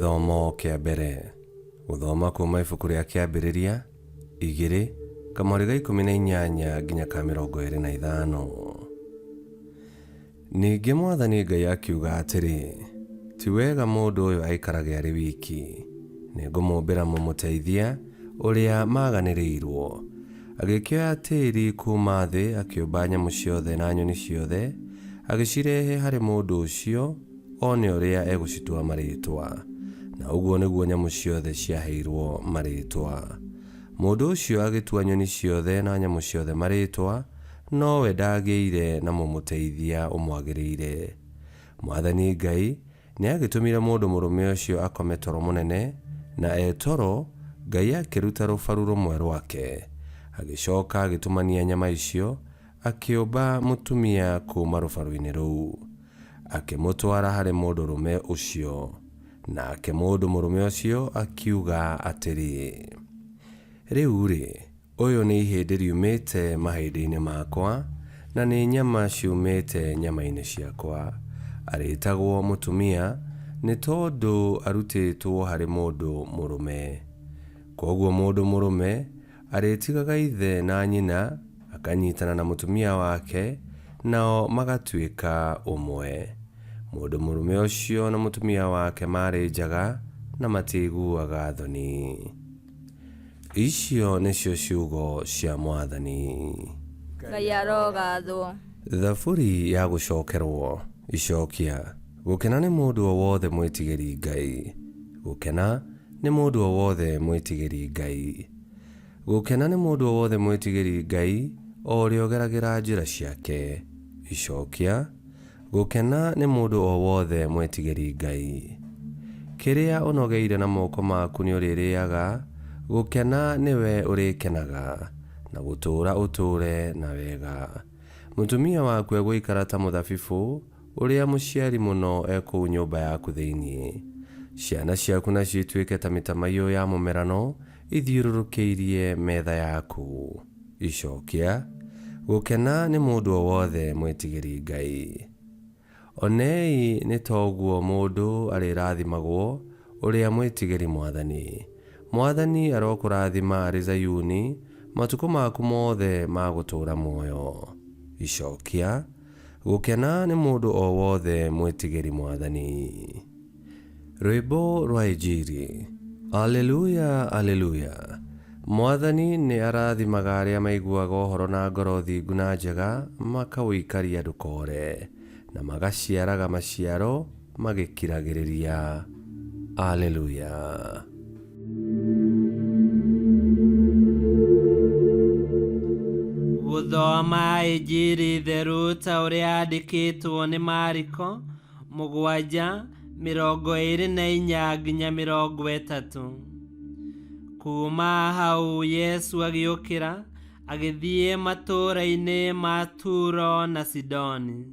Gĩthomo kĩa mbere. Gũthoma kuuma ibuku rĩa Kĩambĩrĩria igĩrĩ, kamũhari ga 18 nginya ka 25. Ningĩ Mwathani Ngai akiuga atĩrĩ, Ti wega mũndũ ũyũ aikarage arĩ wiki, nĩngũmũũmbĩra mũmũteithia ũrĩa maaganĩrĩirwo. Agĩkĩoya tĩri kuuma thĩ akĩũmba nyamũ ciothe na nyoni ciothe, agĩcirehe harĩ mũndũ ũcio one ũrĩa egũcitua marĩĩtwa. Na ũguo nĩguo nyamũ ciothe ciaheirwo marĩĩtwa. Mũndũ ũcio agĩtua nyoni ciothe na nyamũ ciothe marĩĩtwa, nowe ndaagĩire na mũmũteithia ũmwagĩrĩire. Mwathani Ngai nĩagĩtũmire mũndũ mũrũme ũcio akome toro mũnene, na e toro, Ngai akĩruta rũbaru rũmwe rwake. Agĩcoka agĩtumania nyama icio, akĩũmba mũtumia kuuma rũbaru-inĩ rũu. Akĩmũtwara harĩ mũndũrũme ũcio. Nake mũndũ mũrũme ũcio akiuga atĩrĩ, Rĩu-rĩ, ũyũ nĩ ihĩndĩ riumĩte mahĩndĩ-inĩ makwa, na nĩ nyama ciumĩte nyama-inĩ ciakwa. Arĩĩtagwo mũtumia, nĩ tondũ arutĩtwo harĩ mũndũ mũrũme. Kwoguo mũndũ mũrũme arĩtigaga ithe na nyina, akanyitana na mũtumia wake, nao magatuĩka ũmwe. Mũndũ mũrũme ũcio na mũtumia wake maarĩ njaga na matiaiguaga thoni. Icio nĩcio ciugo cia Mwathani. Ngai arogathwo. Thaburi ya gũcokerwo. Icokia. Gũkena nĩ mũndũ o wothe mwĩtigĩri Ngai. Gũkena nĩ mũndũ o wothe mwĩtigĩri Ngai. Gũkena nĩ mũndũ o wothe mwĩtigĩri Ngai, o ũrĩa ũgeragĩra njĩra ciake. Icokia. Gũkena nĩ mũndũ o wothe mwĩtigĩri Ngai. Kĩrĩa ũnogeire na moko maku nĩũrĩrĩaga, gũkena nĩwe ũrĩkenaga, na gũtũũra ũtũũre na wega. Mũtumia waku egũikara ta mũthabibũ ũrĩa mũciari mũno e kũu nyũmba yaku thĩinĩ. Ciana ciaku nacio ituĩke ta mĩtamaiyũ ya mũmerano ithiũrũrũkĩirie metha yaku. Icokia, Gũkena nĩ mũndũ o wothe mwĩtigĩri Ngai. Onei nĩ toguo mũndũ arĩrathimagwo, ũrĩa mwĩtigĩri Mwathani. Mwathani arokũrathima arĩ Zayuni matukũ maku mothe ma gũtũũra muoyo. Icokia, Gũkena nĩ mũndũ o wothe mwĩtigĩri Mwathani. Rwĩmbo rwa Injiri. Aleluya, Aleluya. Mwathani nĩ arathimaga arĩa maiguaga ũhoro na ngoro thingu na njega, makaũikaria ndũkore, na magaciaraga maciaro magĩkiragĩrĩria. Aleluya. Gũthoma Injiri theru ta ũrĩa yandĩkĩtwo nĩ Mariko 7:24-30. Kuuma hau Yesu agĩũkĩra agĩthiĩ matũũra-inĩ ma Turo na Sidoni.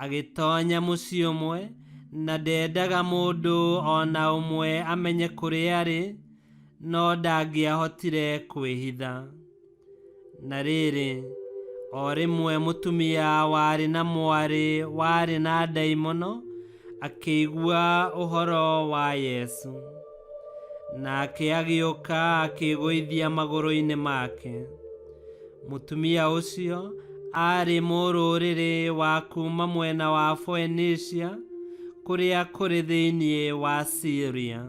Agĩtonya mũciĩ ũmwe, na ndendaga mũndũ o na ũmwe amenye kũrĩa arĩ, no ndangĩahotire kwĩhitha. Na rĩrĩ, o rĩmwe mũtumia warĩ na mwarĩ warĩ na ndaimono akĩigua ũhoro wa Yesu. Nake agĩũka akĩĩgũithia magũrũ-inĩ make. Mũtumia ũcio aarĩ mũrũrĩrĩ wa kuuma mwena wa Foenicia, kũrĩa kũrĩ thĩinĩ wa Siria.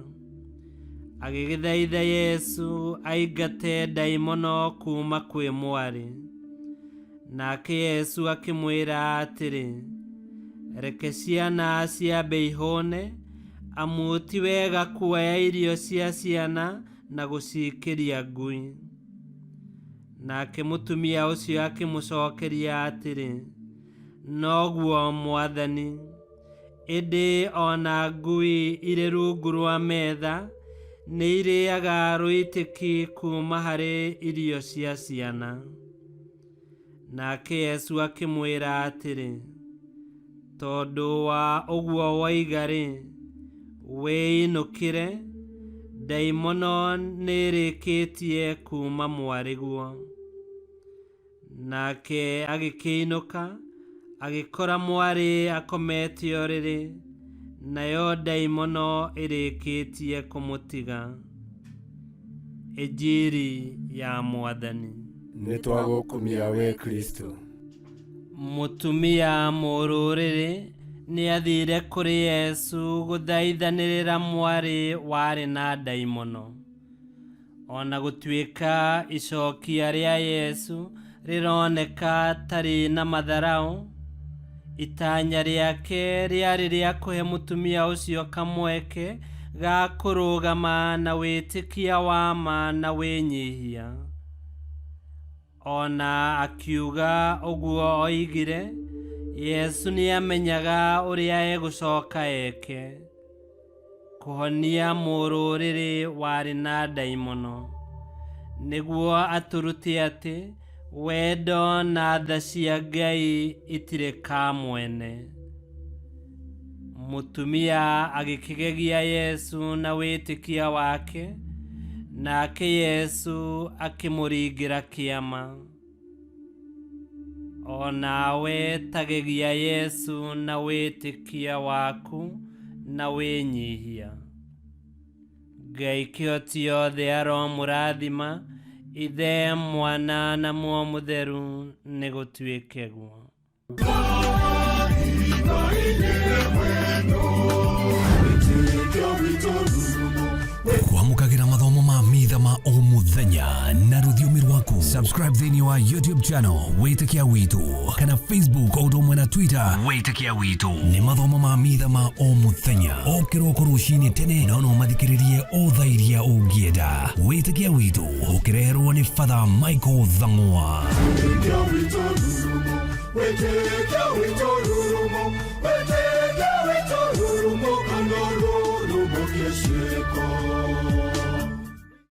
Agĩgĩthaitha Yesu aingate ndaimono kuuma kwĩ mwarĩ. Nake Yesu akĩmwĩra atĩrĩ, Reke ciana ciambe ihũne, amu ti wega kuoya irio cia ciana na gũciikĩria ngui. Nake mũtumia ũcio akĩmũcokeria atĩrĩ, Noguo Mwathani, Ĩndĩ o na ngui irĩ rungu rwa metha nĩ irĩaga rũitĩki kuuma harĩ irio cia ciana. Nake Yesu akĩmwĩra atĩrĩ, Tondũ wa ũguo woiga-rĩ, wĩinũkĩre, ndaimono nĩĩrĩkĩtie kuuma mwarĩguo. Nake agĩkĩinũka, agĩkora mwarĩ akomete ũrĩrĩ, Nayo ndaimono ĩrĩkĩtie kũmũtiga. Injiri ya Mwathani. Nĩ twagũkumia we Kristo. Mũtumia mũrũrĩrĩ nĩathire kũrĩ Yesu gũthaithanĩrĩra mwarĩ warĩ na ndaimono. Ona gũtuĩka icokia rĩa Yesu rĩroneka ta rĩna matharaũ, itanya rĩake rĩarĩ rĩa kũhe mũtumia ũcio kamweke ga kũrũgama na wĩtĩkia wa ma na wĩnyihia. Ona akiuga ũguo oigire, Yesu nĩamenyaga ũrĩa egũcoka eke, kũhonia mũrũrĩrĩ warĩ na ndaimono, nĩguo atũrute atĩ wendo na tha cia Ngai itirĩ kamwene. Mũtumia agĩkĩgegia Yesu na wĩtĩkia wake, nake Yesu akĩmũringĩra kĩama. O nawe tagegia Yesu na wĩtĩkia waku na wĩnyihia. Ngai kĩhoti yothe aromũrathima, Ithe, Mwana na Muoyo Mũtheru, nĩgũtuĩke guo. Kwamũkagĩra mathomo ma mitha ma o mũthenya na rũthiomi rwaku. Subscribe thĩinĩ wa YouTube channel Wĩtĩkia Witũ kana Facebook o ũndũ ũmwe na Twitter Wĩtĩkia Witũ. Nĩ mathomo ma mitha ma o mũthenya o kĩroko rũcinĩ tene, no no mathikĩrĩrie o thaa iria ũngĩenda. Wĩtĩkia Witũ ũkĩreherwo nĩ Father Michael Thang'wa. Wĩtĩkia witũ rurumo, wĩtĩkia witũ rurumo, kana rurumo kĩciko.